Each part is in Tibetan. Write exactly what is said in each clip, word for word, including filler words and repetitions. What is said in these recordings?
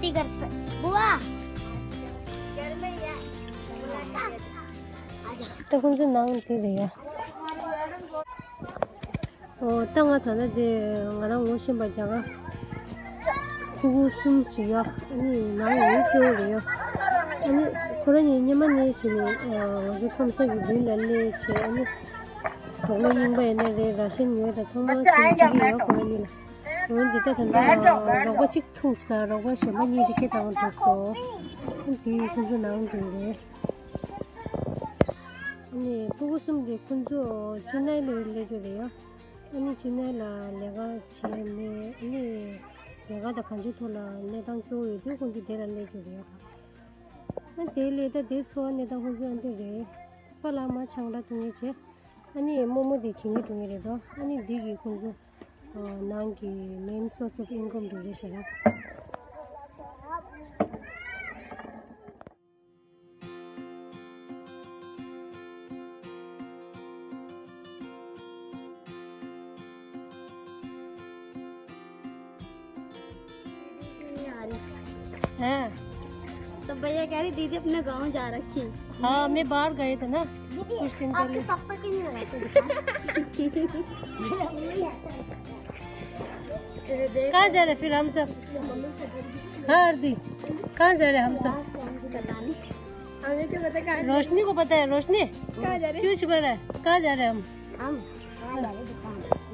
ती घर पे। बुआ। घर में ही है। आजा। ད་ཁོང་ཚོ་ནང་དེ་རེད་ཡ། ཨོ་ད་ང་ད་ལྟ་དེ་ང་རང་ངོ་ཤེས་པ་རྒྱ་གར་ཕྲུ་གུ་གསུམ་ཞིག་ཡ། ཨ་ནི་ནང་ཡོད་སྐྱོ་རེད་ཡ། ཨ་ནི་ཁོ་རང་གཉིས་སྔོན་མ་ནས་བྱས་ནས་ང་ཚོ་ཁྲོམ་ས་གི་མདུན་ལ་སླེབས་བྱས། ཨ་ནི་དུག་ལོག་རྙིང་པ་ཡིན་ན་རེད། ར་ཤན་ཉོས་དང་ཚང་མ་བྱས་ནས་འགྲིག་གི་ཡོད། ཁོ་རང་གཉིས་ལ། འོན་ཏེ་ད་ད་ལྟ་རོགས་པ་གཅིག་ཐུག་ས་རོགས་པ་གཞན་པ་གཉིས་དེ་སྐད་བཏང་འགྲོ་སོང་། དེ་ཁོ་ཚོ་ནང་དུ་རེད། ཨ་ནི་ཕྲུ་གུ་གསུམ་དེ་ཁོ་ཚོ་ཅི་ནའི་ལ་སླེབས་རྒྱུ་རེད་ཡ། ཨ་ནི་ཅི་ནའི་ལ་ལས་ཀ་བྱས་ནས། ཨ་ནི་ལས་ཀ་དང་གང་ཅིའི་ཐོག་ལ་གནས་སྟངས་སྐྱོ་བོ་ཡོད་དུས་ཁོ་ཚོ་དེ་ལ་སླེབས་རྒྱུ་རེད་ཡ། ཨ་དེ་ལས་ད་དེ་འཚོ་བ་གནས་སྟངས་ཁོ་ཚོ་ཨ་འདི་རེད། པཱ་ལགས་མར་ཆང་རག་འཐུང་མཁན་བྱས། ཨ་ནི་རྨོ་མོ་དེ་གྱོན་ནས་འགྲོ་མཁན་རེད་དོ། ཨ་ནི་འདི་གི་ཁོང་ཚོ་ཨ་ནང་གི་main source of income འགྲོ་རེད་ཤག་ཡ། हाँ। तो भैया कह रही दीदी अपने गांव जा रखी है। हाँ, मैं बाहर गए थे ना कुछ दिन पहले। पापा के नहीं लगाते दुकान। कहाँ जा रहे फिर हम सब? हाँ आरती, कहाँ जा रहे हम सब? पता नहीं। हमें क्या पता कहाँ। रोशनी को पता है। रोशनी, कहाँ जा रहे? क्यों छुपा रहा है? कहाँ जा रहे हम? हम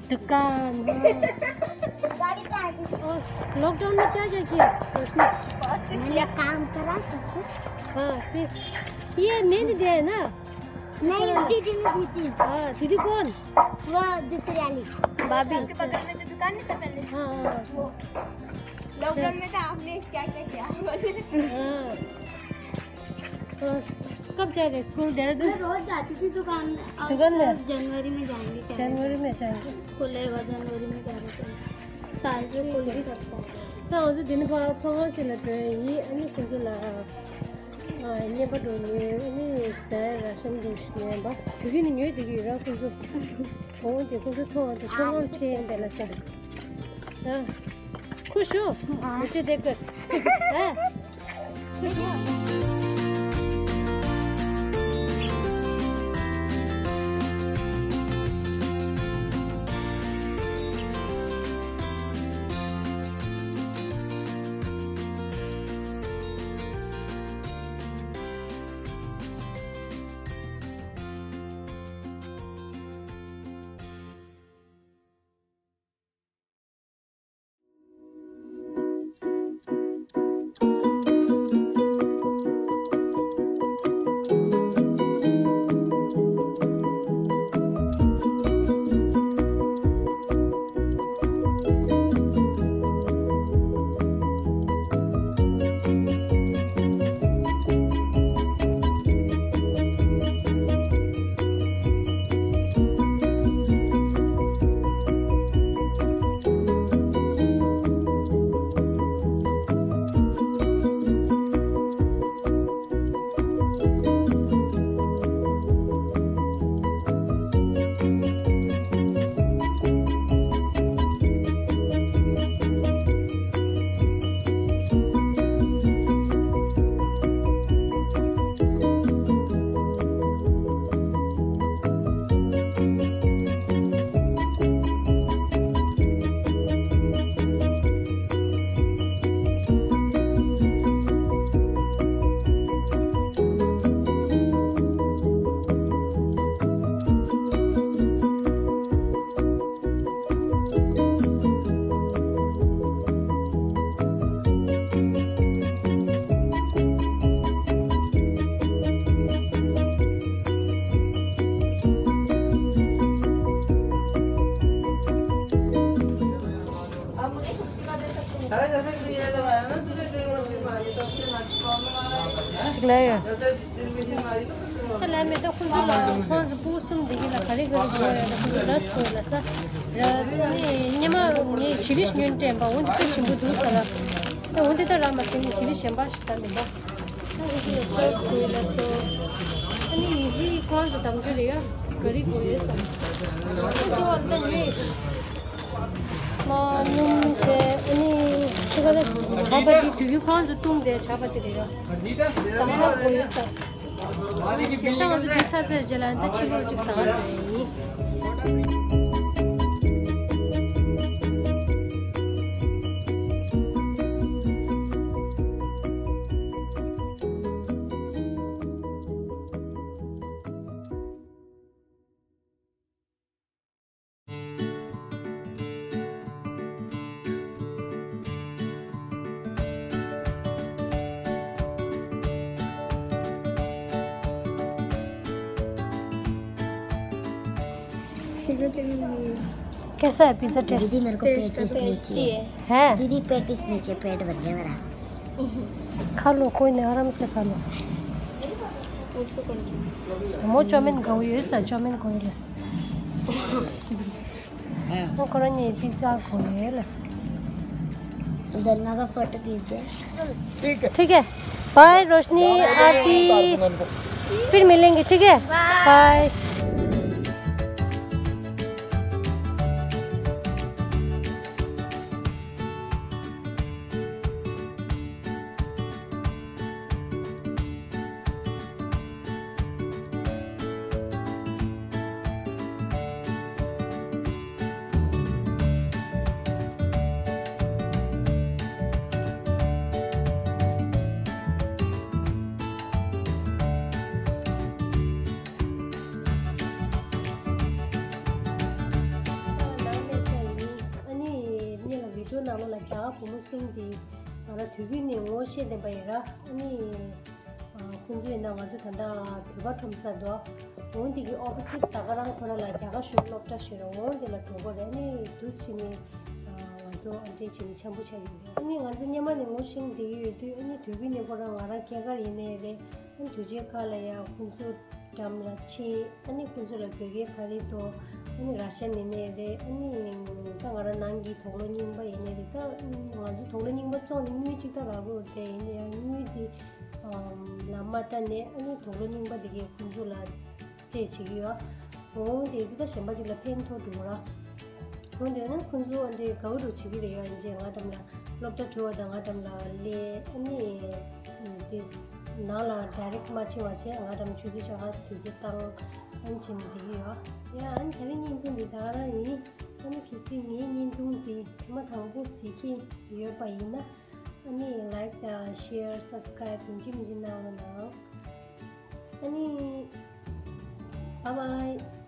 दुकान। हाँ। और लॉकडाउन में क्या क्या किया रोशनी? मैंने काम करा सब कुछ। हाँ, फिर ये मैंने दिया है ना? नहीं, दीदी ने दी थी। हाँ, दीदी कौन? वो दूसरी वाली। भाभी। आपके बगल में तो दुकान नहीं था पहले? हाँ, हाँ। वो लॉकडाउन में तो आपने क्या क्या किया? हाँ। और कब जा रहे स्कूल, देहरादून? मैं रोज जाती थी दुकान में। अब दुकान में? जनवरी में जाएंगे। जनवरी में जाएंगे। खुलेगा जनवरी में, ग्यारह तारीख। साल से खुल भी सकता है। ད་ང་ཚོ་འདི་ནས་ཕར་ཚོང་ཁང་ཅིག་ལ་འགྲོ་ཡ་ཡིན། ཨ་ནི་ཁོང་ཚོ་ལ་ཨ་བརྙན་པར་འགྲོ་ཉོས། ཨ་ནི་ཟས་ར་ཤན་འདི་ཞིག་ཉོས་པ། དུས་རྒྱུན་ནས་ཉོས་བསྡད་ཀྱི་ཡོད་ར། ཁོང་ཚོ་འོང་དེ་ཁོང་ཚོ་མཐོང་བ་དང་ཚོང་ཁང་ཕྱེ་ཡིན་པས་ལ་ས། ཨ། ཁུ་ཤུ། མི་ཚེ་བདེ་སྐྱིད། ཨ། ཁུ་ཤུ། ཅིག་ལ་ཡོད། ཁ་ལ་མེ་ཏོག་ཁོང་ཚོ་ལ་ཁོང་ཚོ་སྤུ་གསུམ་འདི་གི་ལ་ག་རེ་ག་རེ་དགོས་ཡོད་ལ་ས། ཁོང་ཚོ་རས་དགོས་ལ་ས། རས་ནི་སྙེ་མ་ངས་བྱི་རིལ་ཉོས་དྲན་པ། འོན་ཏེ་ཞིམ་པོ་འདུག་ས་ལ། ད་འོན་ཏེ་ད་ར་མ་བྱིན་ནས་བྱི་རིལ་གཞན་པ་ཞིག་ད་མིན་པ། ཁོང་ཚོ་ལ་སོགས་དགོས་ལ་སོགས། ཨ་ནི་ཡི་ཙི་ཁོང་ཚོ་དམ་རྒྱུ་རེད་ཡ། ག་རེ་དགོས་ཡོད་ས། ཁོང་ཚོ་ཨ་ད་ཉོས། མ་སྣུམ་བྱས། ཨ་ནི་ཆུ་ ཇག་པ་དེ་དུས་རྒྱུན་ཁོ་རང་ཚོ་བཏུང་སྟེ་ཇག་པ་ཅིག་རེད་ཡ། དང་པོ་གོ་ཡོད་ས། ཇག་པ་ང་ཚོ་དེ་ཚར་ཚར་རྗེས་ལ་འདི་ཕྱི་ལོགས་ཅིག་ཟ་བར་འགྲོ་ཡིན། कैसा है पिज़्ज़ा टेस्ट? दीदी, मेरे को पैटीज नहीं चाहिए। है? दीदी, पैटीज नहीं चाहिए, पेट भर गया मेरा। खा लो, कोई नहीं, आराम से खा लो। वो चाउमीन खाओ, ये सा चाउमीन खाओ, ये सा। वो करो नहीं, पिज़्ज़ा खाओ, ये ला। धनिया का फोटो खींचे। ठीक है। ठीक है, बाय रोशनी, आरती, फिर मिलेंगे, ठीक है? बाय। ཨ་ནི་ངེད་ལ་བི་ཌིའོ་ནང་ལོགས་ལ་རྒྱ་གར་བུ་མོ་གསུམ་དེ་ང་རང་དུས་རྒྱུན་ནས་ངོ་ཤེས་ལྡན་པ་ཡིན་ར། ཨ་ནི་ཨ་ཁོང་ཚོ་ཡིན་ན་ང་ཚོ་ད་ལྟ་བོད་པ་ཁྲོམ་ས་འདུག་འོང་དེ་གི་ཨོ་པོ་ཛིཊ་ད་ག་རང་ཁོ་རང་ལ་རྒྱ་གར་གཞུང་སློབ་གྲྭ་ཞིག་རེད། འོང་དེ་ལ་འགྲོ་དགོས་རེད། ཨ་ནི་དུས་ཕྱིན་ནས་ང་ཚོ་ཨ་འདྲས་བྱས་ནས་འཆམ་པོ་ཆགས་ཡོད་རེད། ཨ་ནི་ང་ཚོ་སྔོན་མ་ནས་ངོ་ཤེས་བསྡད་ཀྱི་ཡོད་དུས། ཨ་ནི་དུས་རྒྱུན་ནས་ཁོ་རང་ང་རང་སྐྱེས་སྐར་ཡིན་ནའི་རེད། ཨ་ནི་དུས་ཆེན་ཁག་ལ་ཡང་ཁོང་ཚོ་འགྲམ་ལ་ཕྱིན། ཨ་ནི་ཁོང་ཚོ་ལ་བོད་སྐད་ག་རེ་འདུག་ཨ་ནི་ར་ཤན་ཡིན་ནའི་རེད། ཨ་ནི་ད་ང་རང་ནང་གི་དུག་ལོག་རྙིང་པ་ཡིན་ནའི་རེད། ད་ང་ཚོ་དུག་ལོག་རྙིང་པ་བཙོང་ནས་དངུལ་ཅིག་ད་རག་གི་རེད། དེ་ཡིན་ནའི་ཡང་དངུལ་དེ་ལམ་མ་བཏབ་ནས་ཨ་ནི་དུག་ལོག་རྙིང་པ་དེ་གས་ཁོང་ཚོ་ལ་སྤྲད་བྱེད་ཀྱི་ཡོད། འོ་དེ་འདི་ད་གཞན་པ་ཅིག་ལ་ཕན་ཐོགས་འགྲོ་ར། འོ་དེ་ནི་ཁོང་ཚོ་ཨ་འདྲའི་དགའ་བོ་འདྲ་བྱེད་ཀྱི་རེད་ཡ། ཡིན་ཅེ་ང་འགྲམ་ལ་སློབ་གྲྭ་གྲོལ་བ་དང་ང་འགྲམ་ལ་སླེབས། ཨ་ནི་དེ་ནང་ལ་ཌའི་རེག་མ་ཕྱིན་པ་བྱས། ང་འགྲམ་ཆུ་ཚོད་ཆ་ག་དུས་ཚོད་བཏང་ཨ་ནི་བྱས་ནས་བསྡད་ཀྱི་ཡོད་ཡ། ཨ་ནི་ད་རིང་བརྙན་ཐུང་འདི་ད་ག་རང་ཡིན། ཨ་ནི་གལ་སྲིད་ངའི་བརྙན་ཐུང་འདི་ཐེངས་མ་དང་པོ་གཟིགས་ཀྱི་ཡོད་པ་ཡིན་ན། ཨ་ནི་ལའིཀ་དང་ཤེར་སབ་སི་ཀ་རའིབ་ཡིན་གཅིག་མིན་གཅིག་གནང་རོགས་གནང་། ཨ་ནི་བཱའི་བཱའི།